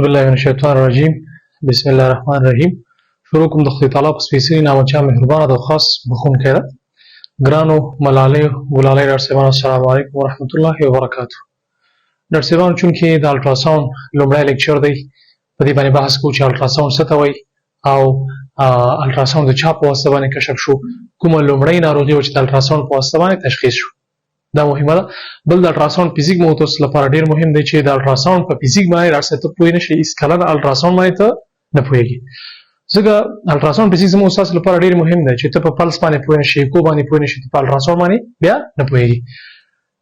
بالله من الشیطان الرجیم. بسم الله الرحمن الرحیم. شروع کوم د خدای تعالی په سپېڅلي نامه چې مهربان او خاص بخښونکی ده. ګرانو ملالیو ګلالی ډاکټر صاحبانو، السلام علیکم ورحمت الله وبرکاته. ډاکټر صاحبانو، چونکې د الټراساوند لومړی لیکچر دی، په دې باندې بحث کوو چې الټراساوند څه ته وایي او الټراساوند د چا په واسطه باندې کشف شو، کومه لومړۍ ناروغي وه چې د الټراساوند په واسطه باندې تشخیص شو. دا مهمه ده. بل د الټراساوند فزیک مو تاسو لپاره ډیر مهم دی چې د الټراساوند په فزیک باندې راځه ته پوه نه شې، هیڅ کله د الټراساوند باندې ته نه پوهېږي، ځکه الټراساوند فزیک زموږ تاسو لپاره ډیر مهم دی چې ته په پلس باندې پوه نه شې، کو باندې پوه نه شې، ته په الټراساوند باندې بیا نه پوهېږي.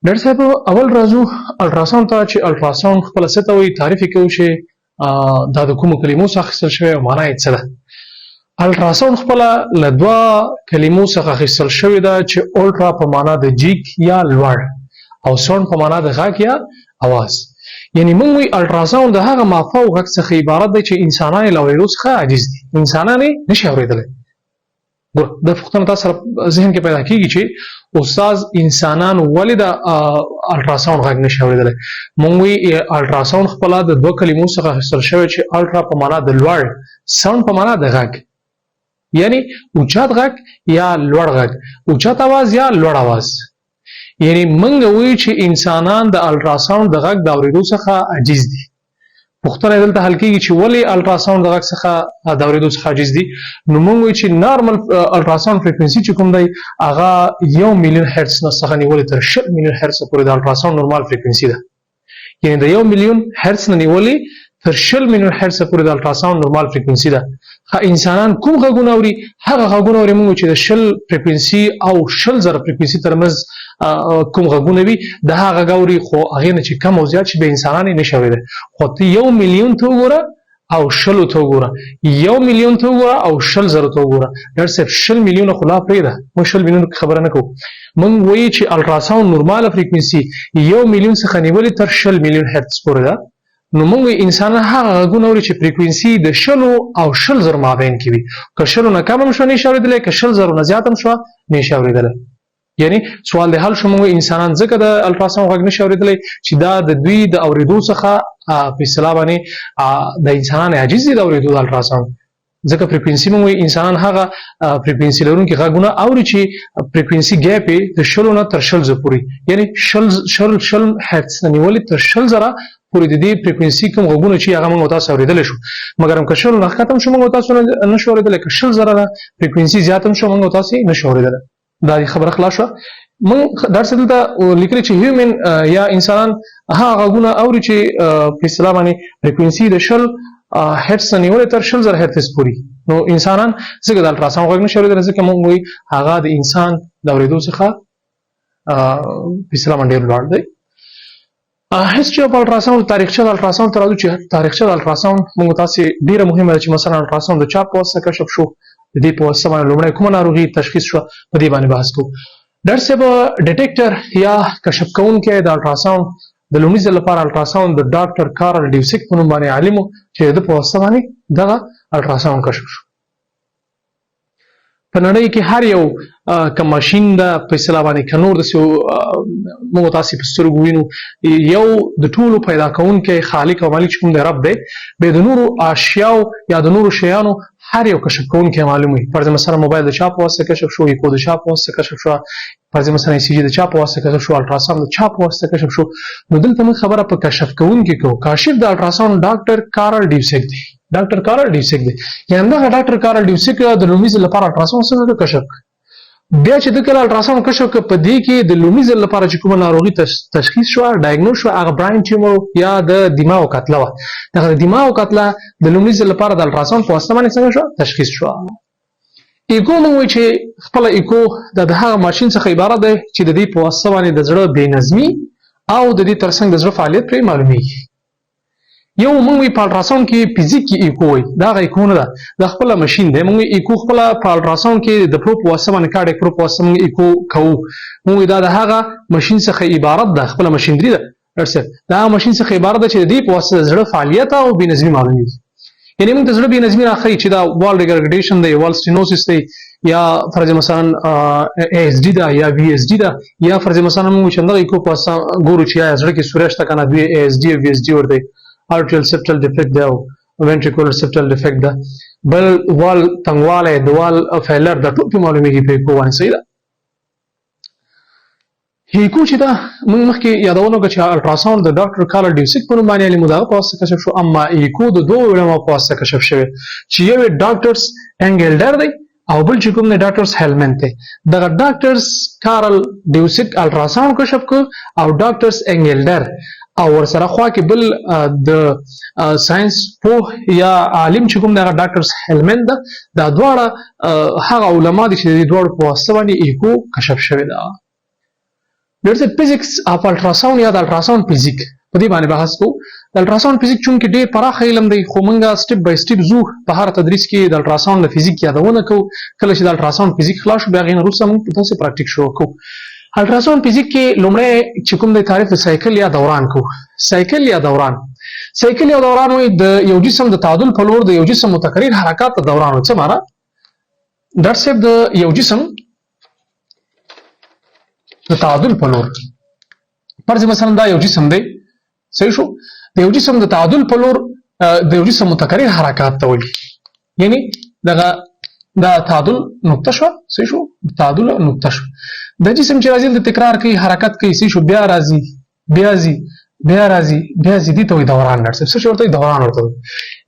ډاکټر صاحب، اول راځو الټراساوند ته چې الټراساوند خپل څه ته وایي، تعریف یې کوو چې دا د کومو کلمو څخه اخیستل شوی او معنا یې څه ده. الټراساوند خپله له دوه کلمو څخه اخیستل شوې ده چې الټرا په معنا د جیګ یا لوړ او ساوند په معنا د غږ یا اواز. یعنی موږ وایو الټراساوند د هغه مافوق غږ څخه عبارت دی چې انسانان یې له اورېدو څخه عاجز دي، انسانان یې نشي اورېدلی. ګور، دا پوښتنه تاسو سره ذهن کې پیدا کیږي چې استاد، انسانان ولې د الټراساوند غږ نشي اورېدلی؟ مونږ وی الټراساوند خپله د دوه کلمو څخه اخیستل شوی چې الټرا په معنا د لوړ، ساوند په معنا د غږ، یعنی اوچت غږ یا لوړ غږ، اوچت اواز یا لوړ اواز. یعنی مونږ وایو چې انسانان د الټراساوند د غږ د اورېدو څخه عاجز دي. پوښتنه دلته حل کیږي چې ولې الټراساوند د غږ څخه د اورېدو څخه عاجز دي. نو موږ وایو چې نارمل الټراساوند فریکوینسي چې کوم دی، هغه 1 میلیون هرتز نه څخه نیولې تر 20 میلیون هرتز پورې د الټراساوند نورمال فریکوینسي ده. یعنی د 1 میلیون هرتز نه نیولې تر 20 میلیون هرتز پورې د الټراساوند نورمال فریکوینسي ده. انسانان کوم غږونه اوري؟ هغه غږونه اوري موږ چې د 20 فریکوینسي او 20,000 فریکوینسي ترمنځ کوم غږونه وي، د هغه غږ اوري، خو هغې نه چې کم او زیات شي، بیا انسانان یې نشي اورېدلی. خو ته 1 میلیون ته وګوره او 20 ته وګوره، 1 میلیون ته وګوره او 20,000 ته وګوره. ډاکټر صاحب، 20 میلیونه خو لا پرېږده، موږ 20 میلیون خبره نه کوو. موږ وایو چې الټراساوند نورماله فریکوینسي 1 میلیون څخه نیولې تر 20 میلیون هرتز پورې ده. نو موږ انسانان هغه غږونه اوري چې فریکوینسي د 20 او 20,000 مابین کې وي. که 20 نه کم هم شوه، نشي اورېدلی، که 20,000 نه زیات هم شوه، نشي اورېدلی. یعنی سوال د حل شو. موږ انسانان ځکه د الټراساوند غږ نشي اورېدلی چې دا د دوی د اورېدو څخه په اصطلاح باندې د انسانان عاجز دي د اورېدو د الټراساوند، ځکه فریکوینسي موږ انسانان هغه فریکوینسي لرونکي غږونه اوري چې فریکوینسي ګیپ یې د 20 نه تر 20 پورې، یعنی 20 20 20 هرتز نه نیولې تر 20,000 پورې د دې فریکوینسي کوم غږونه چې هغه موږ تاسو اورېدلی شو. مګر که 20 نه ښکته هم شو، موږ تاسو نه شو اورېدلی، که 20,000 نه فریکوینسي زیات هم شو، موږ تاسو نه شو اورېدلی. دا خبره خلاص شوه. موږ درس دلته لیکلی چې human یا انسانان هغه غږونه اوري چې په اصطلاح باندې فریکوینسي د 20 هرتز نه نیولې تر 20,000 هرتز پورې. نو انسانان ځکه د الټراساوند غږ نشي اورېدلی، ځکه موږ وایي هغه د انسان د اورېدو څخه په اصطلاح باندې ډېر لوړ دی. History of ultrasound، تاریخچه د الټراساوند ته راځو چې تاریخچه د الټراساوند موږ تاسو ډیره مهمه ده چې مثلا الټراساوند د چا په واسطه کشف شو، د دې په واسطه باندې لومړی کومه ناروغي تشخیص شوه، په دې باندې بحث کوو. ډاکټر صاحب، detector یا کشف کوونکی د الټراساوند، د لومړي ځل لپاره الټراساوند د ډاکټر کارل ډیوسک په نوم باندې عالم چې د په واسطه باندې دغه الټراساوند کشف شو. په نړۍ کې هر یو کوم ماشین ده په اصطلاح باندې که نور داسې موږ تاسې په سترګو وینو، یو د ټولو پیدا کوونکی خالق او مالک چې کوم دی، رب دی. بیا د نورو اشیاو یا د نورو شیانو هر یو کشف کوونکی معلوم وي. فرض مثلا موبایل د چا په واسطه کشف شو، ایکو د چا په واسطه کشف شو، فرض مثلا ای سی جی د چا په واسطه کشف شو، الټراساوند د چا په واسطه کشف شو. نو دلته موږ خبره په کشف کوونکی کوو. کاشف د الټراساوند ډاکټر کارل ډیوسک دی، ډاکټر کارل ډیوسک دی. یعنی دغه ډاکټر کارل ډیوسک د لومړي ځل لپاره الټراساوند څنګه کشف کړ؟ بیا چې د کله الټراساوند کشف کړ، په دې کې د لومړي ځل لپاره چې کومه ناروغي تشخیص شوه، diagnose شوه، هغه brain tumor یا د دماغ کتله وه. دغه د دماغ کتله د لومړي ځل لپاره د الټراساوند په واسطه باندې څنګه شوه؟ تشخیص شوه. ایکو، موږ وایو چې خپله ایکو د هغه ماشین څخه عبارت دی چې د دې په واسطه باندې د زړه بې نظمي او د دې ترڅنګ د زړه فعالیت پرې معلومیږي. یو موږ په الټراساوند کې فزیک کې ایکو وایي، دا هغه ایکو نه ده، دا خپله ماشین دی. موږ ایکو خپله په الټراساوند کې د پروب په واسطه باندې، cardiac probe په واسطه موږ ایکو کوو. موږ دا د هغه ماشین څخه عبارت ده، خپله ماشینري ده ډاکټر صاحب، دا هغه ماشین څخه عبارت ده چې د دې په واسطه د زړه فعالیت او بې نظمي معلومیږي. یعنی موږ د زړه بې نظمي راښيي چې دا valve regurgitation دی، valve stenosis دی، یا فرض مثلا ASD ده یا VSD ده، یا فرض مثلا موږ چې دغه ایکو په واسطه ګورو چې یا زړه کې سوری شته کنه، دوی ASD او VSD ورته. Atrial septal defect ده او ventricular septal defect ده. بل وال تنګوالی، د valve failure، دا ټول په معلومیږي په ایکو باندې، صحیح ده؟ ایکو چې دا موږ مخکې یادونه وکړه چې الټراساوند د ډاکټر کارل ډیوسیک په نوم باندې علم دغه په واسطه کشف شو، اما ایکو د دوو علماو په واسطه کشف شوی چې یو ډاکټرز انګلډر دی او بل چې کوم دی ډاکټرز هیلمن دی. دغه ډاکټرز کارل ډیوسیک الټراساوند کشف کو او ډاکټرز انګلډر او ورسره خوا کې بل د ساينس پوه یا عالم چې کوم دغه ډاکټرز هیلمن ده، دا دواړه هغه علما دي چې د دواړو په واسطه باندې ایکو کشف شوې ده. ډېر physics of ultrasound یا د الټراساوند فزیک، په دې باندې بحث کوو. د الټراساوند فزیک چونکه ډېر پراخ علم دی، خو مونږه step by step ځو. په هر تدریس کې د الټراساوند د فزیک یادونه کوو. کله چې د الټراساوند فزیک خلاص شو، بیا غین وروسته مونږ په تاسو practice شروع کوو. الټراساوند فزیک کې لومړی چې کوم د تعریف د cycle یا دوران کوو. cycle یا دوران، cycle یا دوران وي د یو جسم د تعادل په لور د یو جسم متکرر حرکات ته دوران وي. څه معنا ډاکټر صاحب؟ د یو جسم د تعادل په لور، فرض مثلا دا یو جسم دی، صحیح شو؟ د یو جسم د تعادل په لور د یو جسم متکرر حرکات ته وایي. یعنی دغه دا تعادل نقطه شو، صحیح شو؟ تعادل نقطه شو. د جسم چې راځي د تکرار کوي، حرکت کوي، صحیح شو؟ بیا راځي، بیا ځي، بیا راځي، بیا ځي، دي ته وایي دوران. ډاکټر صاحب، څه شي ورته دوران ورته وایي؟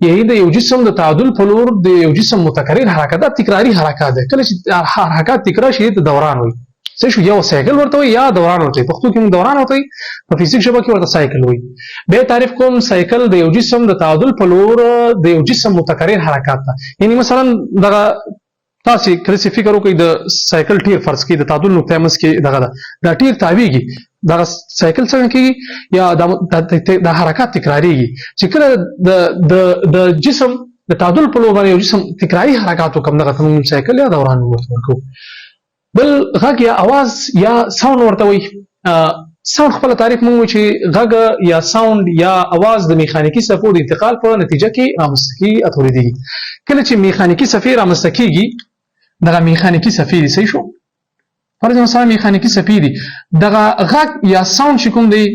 یعنی د یو جسم د تعادل په لور د یو جسم متکرر حرکت، دا تکراری حرکات ده. کله چې حرکات تکرار شي ته دوران وایي، څه شو؟ یو cycle ورته وایي یا دوران ورته وایي. پښتو کې موږ دوران ورته وایي، په فزیک ژبه کې ورته cycle وایي. بیا تعریف کوم، cycle د یو جسم د تعادل په لور د یو جسم متکرر حرکات ده. یعنی مثلا دغه تاسو کله چې فکر وکړئ، د cycle ټیر فرض کړئ، د تعادل نقطه منځ کې دغه ده، دا ټیر تاویږي، دغه cycle څنګه کیږي یا د حرکات تکراریږي چې کله د د د جسم د تعادل په لور باندې یو جسم تکراري حرکات وکړم، دغه ته موږ cycle یا دوران ورته ورکوو. بل غږ یا اواز یا sound ورته وایي. sound خپل تعریف موږ چې غږ یا sound یا اواز د میخانیکي څپو د انتقال په نتیجه کې رامنځته کیږي او تولیدېږي. کله چې میخانیکي څپې رامنځته کیږي، دغه میخانیکي څپې دي، صحیح شو؟ فرض مثلا میخانیکي څپې دي، دغه غږ یا sound چې کوم دی،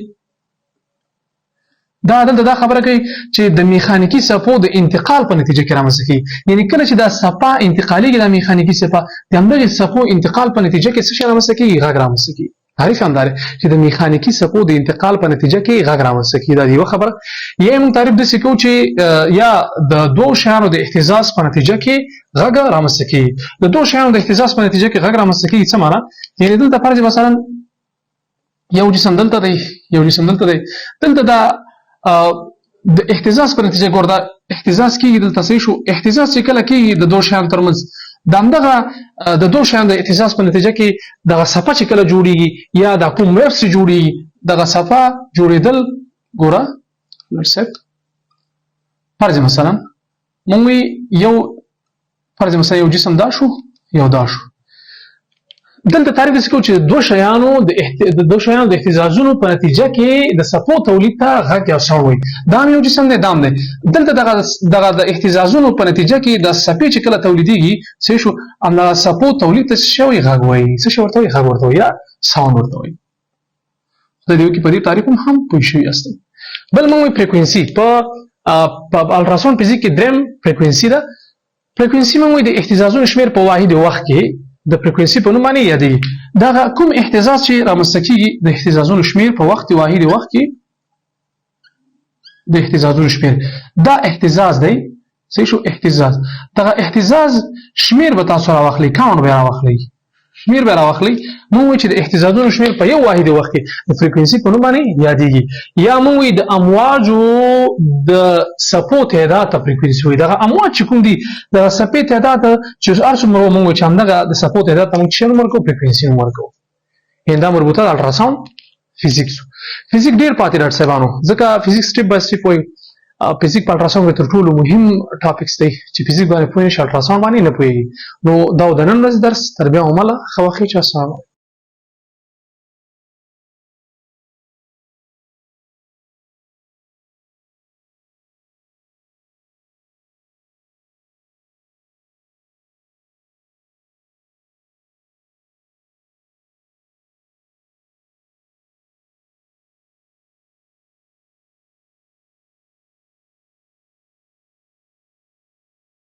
دا دلته دا خبره کوي چې د میخانیکي څپو د انتقال په نتیجه کې رامنځته کیږي. یعنی کله چې دا څپه انتقالیږي، دا میخانیکي څپه، د همدغې څپو انتقال په نتیجه کې څه شی رامنځته کیږي؟ غږ رامنځته کیږي. تعریف هم دا دی چې د میخانیکي څپو د انتقال په نتیجه کې غږ رامنځته کیږي. دا یوه خبره. یا موږ تعریف داسې کوو چې یا د دوو شیانو د اهتزاز په نتیجه کې غږ رامنځته کیږي. د دوو شیانو د اهتزاز په نتیجه کې غږ رامنځته کیږي، څه معنا؟ یعنی دلته فرض مثلا یو جسم دلته دی، یو جسم دلته دی، دلته دا د اهتزاز په نتیجه، ګور، دا اهتزاز کیږي دلته، صحیح شو؟ اهتزاز چې کله کیږي د دوو شیانو ترمنځ، د همدغه د دوو شیانو د اهتزاز په نتیجه کې دغه څپه چې کله جوړیږي یا دا کوم waves چې جوړیږي، دغه څپه جوړېدل، ګوره صاحب، فرض مثلا مونږ یو فرض مثلا یو جسم دا شو، یو دا شو. دلته تعریف داسې کوو چې د دوو شیانو د اهتزازونو په نتیجه کې د څپو تولید ته غږ یا sound وایي. دا هم یو جسم دی، دا هم دی. دلته دغه د اهتزازونو په نتیجه کې د څپې چې کله تولیدېږي، څه شو؟ همدغه څپو تولید ته څه شی وایي؟ غږ وایي. څه شی ورته وایي؟ غږ ورته وایي یا sound ورته وایي. خدای دې وکړي په دې تعریف هم پوه شوي یاستئ. بل موږ frequency، په الټراساوند فزیک کې دریم frequency ده. frequency موږ د اهتزازونو شمېر په واحد وخت کې د frequency په نوم باندې یادېږي. دغه کوم اهتزاز چې رامنځته کیږي، د اهتزازونو شمېر په وخت واحد وخت کې د اهتزازونو شمېر، دا اهتزاز دی، صحیح شو؟ اهتزاز، دغه اهتزاز شمېر به تاسو راواخلئ، count به راواخلئ، شمېر به راواخلئ. موږ وایو چې د اهتزازونو شمېر په یو واحد وخت کې د frequency په نوم باندې یادېږي، یا موږ وایو د امواجو د څپو تعداد ته frequency وایي. دغه امواج چې کوم دي، دغه څپې تعداد چې هر څومره، موږ وایو چې همدغه د څپو تعداد ته موږ څه نوم ورکوو؟ frequency نوم ورکوو. یعنی دا مربوطه د الټراساوند فزیک شو. فزیک ډیر پاتې ډاکټر صاحبانو، ځکه فزیک step by step وایو. فزیک په الټراساوند کې تر ټولو مهم topics دی چې فزیک باندې پوه نه شي، الټراساوند باندې نه پوهېږي. نو دا د نن ورځې درس. تر بیا ومله، ښه وخت. چې السلام علیکم.